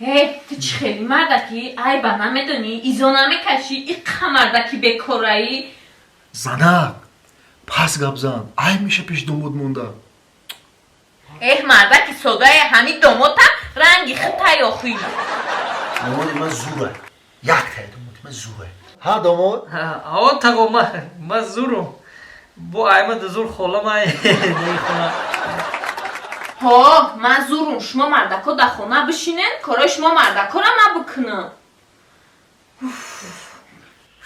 Э, ту чӣ хели мардаки, айба намедонӣ, изо намекашӣ, иққа мардаки бекораӣ. Занак, пас гап зан, айб меша пеш домод монда. Эҳ, мардаки содае, ҳами домота ранги хитай охӣ. Домоди ман зура, яктае домоди ман зура. Ҳа, домод. Аво, тағо, ма зурум. Бо аймада зур холама хона. Ҳо, ман зурум, шумо мардако дар хона бишинен, корои шумо мардакора ман бикунам.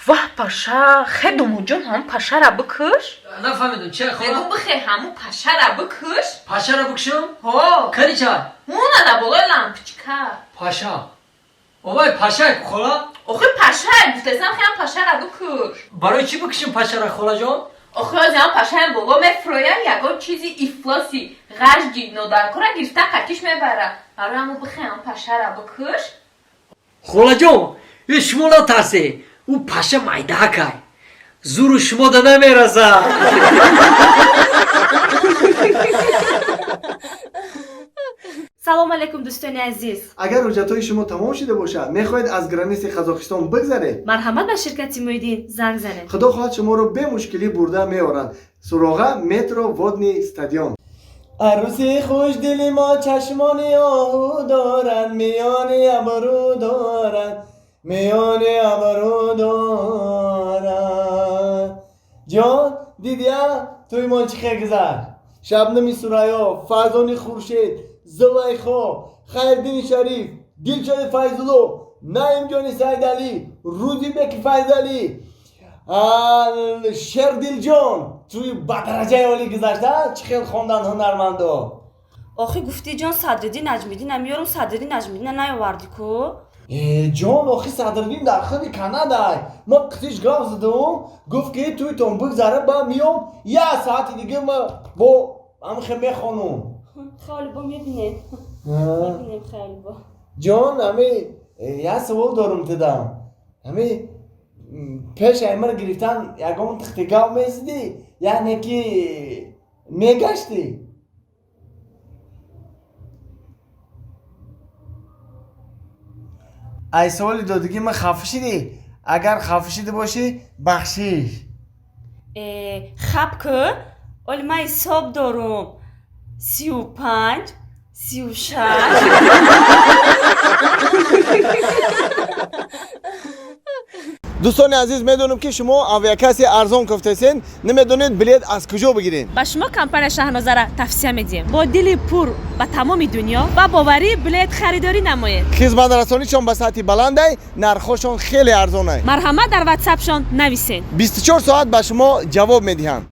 Ваҳ, паша, хе, домодҷон, ҳамун пашара бикуш. Нафаҳмидум, чи? Мегу Хола. Бихе, ҳамун пашара бикуш. Пашара бикушам? Ҳо. Кани ча? Ҳуна дар болои лампочка. Паша, овай, паша хола. Охи, паша гуфтесам, хеам пашара бикуш. Барои чӣ бикушем пашара, холаҷон? Охи, озиам пашаям боло мефуроя, ягон чизи ифлоси ғажди нодаркора гирифта қатиш мебара. Барои ҳамун бихе, ҳамун пашара бикуш. Холаҷон, э, шумо натарсе, ӯ паша майдаакай, зуру шумо да намерасад. Салом алейкум, дӯстони азиз. Агар ҳуҷҷатҳои шумо тамом шуда бошад, мехоҳед аз граница и Қазоқистон бигзаред, марҳамат, ба ширкати Муиддин занг занед. Худо хоҳад, шуморо бемушкилӣ бурда меоранд. Суроға: метро Водный стадион. Арӯси хушдили мо чашмони оҳу дорад, миёни абрӯ дорад, миёни абрӯ дорад. Ҷон, дидия, тӯи мо чӣ хел гузашт? Шабнами Сурайё, Фарзони Хуршед, Зулайхо, Хайриддини Шариф, Дилшоди Файзулло, Наимҷони Сайдалӣ, Рӯзибеки Файзалӣ, Шердилҷон, тӯи ба дараҷаи олӣ гузашта. Чӣ хел хондан ҳунармандо! Охи, гуфтӣ, ҷон, Садриддин Наҷмиддина меёрум, Садриддин Наҷмиддина наёвардӣ ку. Э, ҷон, охи, Садриддин дар худи Канадай. Ма қитиш гап задум, гуфт, ки тӯйтон бигзара, ба миём, як саати дига ма бо ҳамихе мехонум. Хеле бо мебинем, мебинем, хеле бо. Ҷон, ҳами як савол дорум тидам. Ҳами пеш аймара гирифтан ягон тихти гап мезидӣ, яъне ки мегаштӣ? Ай саволи додагӣ ман хафа шидӣ? Агар хафа шида бошӣ, бахшиш. Э, хаб ку, оли ман ҳисоб дорум: 35, 36. Дӯстони азиз, медонем, ки шумо авиакасси арзон кофтесен, намедонед билет аз куҷо бигиред. Ба шумо компания Шаҳнозара тавсия медиҳем. Бо дили пур ба тамоми дунё ба боварӣ билет харидорӣ намоед. Хизматрасонишон ба сатҳи баландай, нархҳошон хеле арзонай. Марҳамат, дар ватсапшон нависед. 24 соат ба шумо ҷавоб медиҳанд.